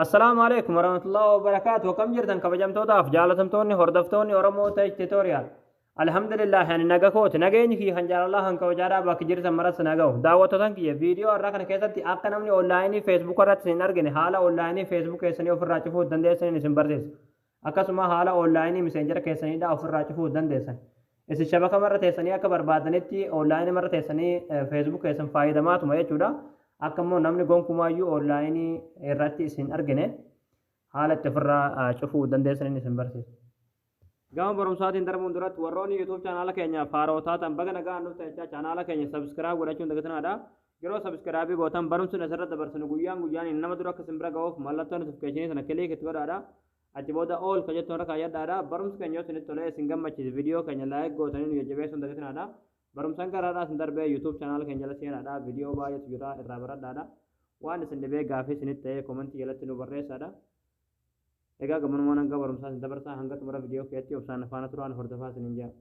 Assalaamu alaikum warahmatullahi wabarakaatu. Akkam jirtan kabajamtootaaf jaalatamtoonni hordoftoonni Oromoo Tech Tutorial? Alhamdulillah, ani naga kooti. Nageenyi kiyya kan jaalalaa kan kabajaadhaa bakki jirtan maras naga'u. Daawwattootan kiyya, viidiyoo har'aa kana keessatti akka namni onlaayinii Facebook irratti isin argine haala onlaayinii Facebook keessanii ofirraa cufuu dandeessaniin isin barsiisa. Akkasuma haala onlaayinii Messenger keessaniidhaa ofirraa cufuu dandeessan. Isin shabaka marra teessanii akka barbaadanitti onlaayinii marra teessanii Facebook keessan fayyadamaatuma jechuudha. Akka immoo namni gonkumaayyuu onlaayinii irratti isin argine haala itti ofirraa cufuu dandeessaniin isin barsiisa. Gama barumsaatiin darbuun duratti, warroonni YouTube chaanaala keenyaaf haaroo taatan baga nagaan dhuftan jechaa, chaanaala keenya subscribe godhachuun dagatinaadha. Yeroo subscribe gootan barumsi asirra dabarsinu guyyaan guyyaan nama dura akka isin bira ga'uuf mallattoo notification sana click itti godhaadha. Achi booda all ka jettu irra kaayyadhaadha. Barumsi keenya yoo isinitti tolee isin gammachiise, viidiyoo keenya like gootanii nu jajjabeessuun dagatinaadha. Barumsaan garaadhaa isin darbee YouTube chaanaala keenya jala seenaadha. Viidiyoo baay'eetu jira, irraa baradhaadha. Waan isin dhibee gaafii isinitti ta'ee komentii jalatti nu barreessaadha. Egaa gabanumaan hanga barumsaa isin dabarsaa, hanga xumura viidiyoo keetti obsaan faana turaan hordofaa isiniin jedha.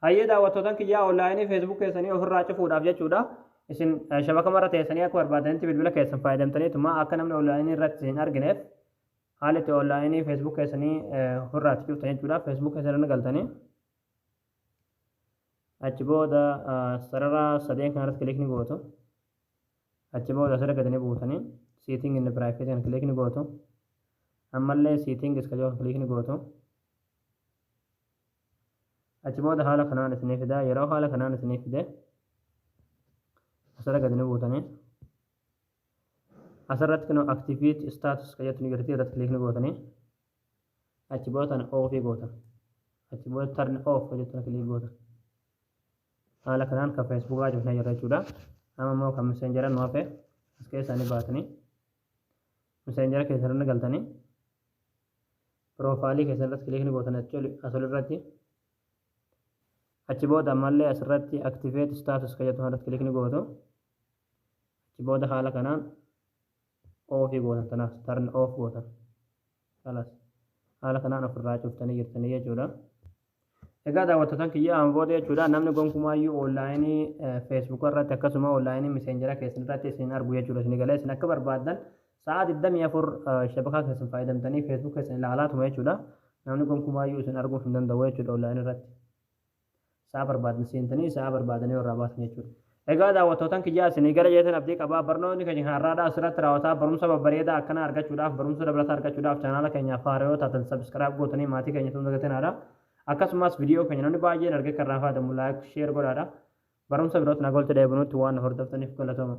Hayyee daawwattootan kiyyaa, onlaayinii Facebook keessanii ofirraa cufuudhaaf jechuudha. Isin shabaka marra teessanii akka barbaadanitti bilbila keessan fayyadamtaniituma akka namni onlaayinii irratti isin argineef haala itti onlaayinii Facebook keessanii ofirraa itti cuftan jechuudha. Facebook keessan irra galtanii achi booda sarara sadeen kanarratti click ni gootu. Achi booda asirra gadanii buutanii setting and privacy kan click ni gootu. Ammallee settings ka jedhu click ni gootu. Achi booda haala kanaan isinii fida. Yeroo haala kanaan isinii fide asirra gadi ni buutanii asirratti kunoo activity status ka jettu ni jirti, irratti click ni gootanii achi booda tana off gootan. Achi booda turn off ka jettu click gootan. Haala kanaan kan Facebookaa cufnee jirra jechuudha. Amma immoo kan Messengera nu hafe. As keessaa ni baatanii Messengera keessa irra galtanii piroofaayilii keessa irratti click ni gootan as olirratti. Achi booda ammallee asirratti activity status ka jettu irratti click ni gootu. Achi booda haala kanaan off gootan, tanaaf turn off gootan. Kalas, haala kanaan ofirraa cuftanii jirtanii jechuudha. Egaa daawwattootan kiyya, amma booda jechuudha namni gonkumaayyuu onlaayinii Facebook irratti akkasuma onlaayinii Messengera keessan irratti isin argu jechuudha. Isin galee isin akka barbaaddan sa'a 24 shabakaa keessan fayyadamtanii Facebook keessan ilaalaatuma jechuudha. Namni gonkumaayyuu isin arguu hin danda'u jechuudha onlaayinii irratti. Sa'a barbaadan seentanii sa'a barbaadanii irraa baasan jechuudha. Egaa daawwattootan kiyyaa, isinii gara jeetan abdii qabaa. Barnoonni keenya har'aadhaa asirratti raawwataa. Barumsa babbareedaa akkanaa argachuudhaaf, barumsa dabalataa argachuudhaaf, chaanaala keenyaaf haaraa yoo taatan subscribe gootanii maatii keenya ta'uu dagatinaadha. Akkasumas viidiyoo keenya namni baay'een argee kan irraa fayyadamu like, share godhaadha. Barumsa birootti nagaa walitti deebinutti waan hordoftaniif galatooma.